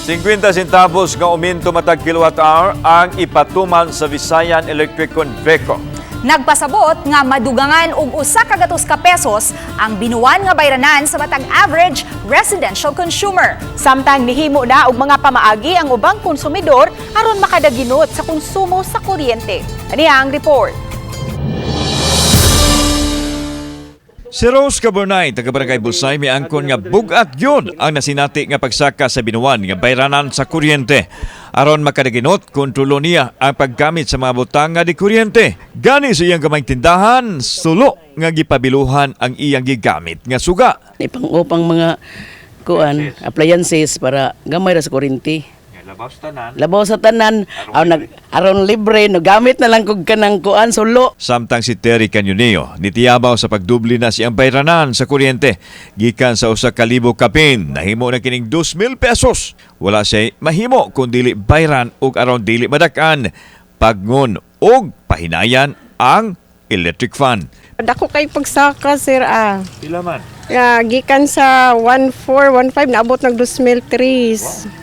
50 centavos nga aumento matag kilowatt hour ang ipatuman sa Visayan Electric VECO. Nagpasabot nga madugangan og 100 ka pesos ang binuwan nga bayranan sa matag average residential consumer. Samtang nihimo na og mga pamaagi ang ubang konsumidor aron makadaginot sa konsumo sa kuryente. Ani ang report. Si Rose Caburnay, taga Barangay Busay, miangkon nga bugat gyud ang nasinati nga pagsaka sa binuwan nga bayranan sa kuryente. Aron makadaginot, kontrolo niya ang paggamit sa mga butang nga di kuryente. Gani sa iyang gamayng tindahan, sulo nga gipabiluhan ang iyang gigamit nga suga. Ipang-upang mga kuan appliances para gamay ra sa kuryente. Labaw sa tanan, aw nag aron libre no gamit na lang kog kanang kuan sulo. Samtang si Terry Canyoneo, nitiyabaw sa pagdubli na siyang bayranan sa kuryente. Gikan sa 1,000 kapin, nahimo na kining 2,000 pesos. Wala siya mahimo kung dili bayran ug aron dili madakan. Pagngon og pahinayan ang electric fan. Dako kay pagsaka, sir, ah. Pila man? Ya, gikan sa 1415 naabot nag 2003.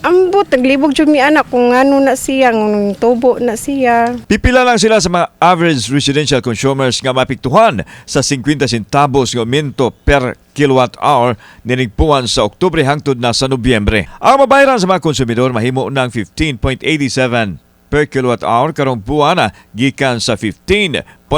Ambot naglibog jud mi anak kung ano na siya, nung tubo na siya. Pipila lang sila sa mga average residential consumers nga mapiktuhan sa 50 centavos nga aumento per kilowatt hour ninigpuan sa Oktubre hangtod na sa Nobyembre. Ang mabayaran sa mga konsumidor mahimo ng 15.87 per kilowatt hour karong buwana gikan sa 15.37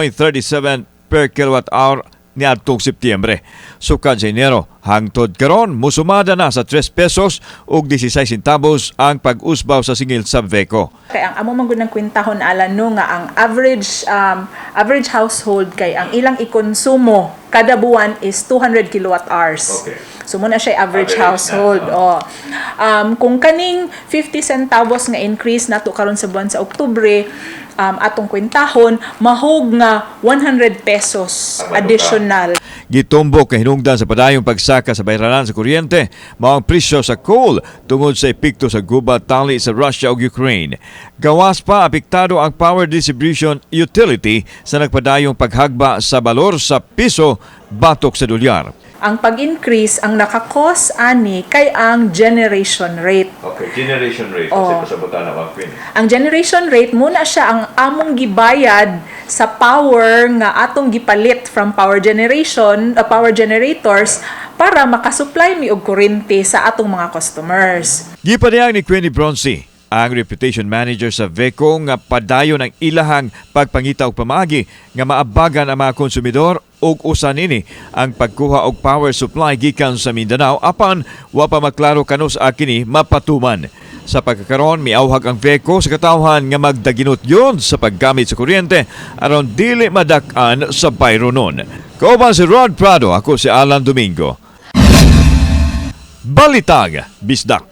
per kilowatt hour niadtong Setyembre. Sukad sa Enero, hangtod karon musumada na sa 3 pesos ug 16 centavos ang pag-usbaw sa singil sa VECO. Kay ang amo man gud ng kwentahon ala no nga ang average household kay ang ilang ikonsumo kada buwan is 200 kilowatt hours. So muna siya average household. Oh. Kung kaning 50 centavos nga increase nato karon sa buwan sa Oktubre, atong kwentahon mahog nga 100 pesos additional. Gitumbok ang hinungdan sa padayong pagsaka sa bayranan sa kuryente mao ang presyo sa coal tungod sa epekto sa gubat tali sa Russia ug Ukraine. Gawas pa, apektado ang power distribution utility sa nagpadayong paghagba sa balor sa piso batok sa dolyar. Ang pag-increase ang nakakos ani kay ang generation rate. Okay, generation rate. Oh. Pasabutan na Queen. Ang generation rate muna siya ang among gibayad sa power nga atong gipalit from power generation, power generators para makasupply mi og kuryente sa atong mga customers. Gipadayag ni Queenie Bronzy, ang reputation manager sa VECO, nga padayon ang ilahang pagpangita og pamaagi nga maabagan ang mga konsumidor ug usa nini ang pagkuha og power supply gikan sa Mindanao, apan wa pa maklaro kanus-a kini mapatuman. Sa pagkakaron, miawhag ang VECO sa katawhan nga magdaginot gyud sa paggamit sa kuryente aron dili madak-an sa bayronon. Kauban si Rod Prado, ako si Alan Domingo. Balitag, Bisdak.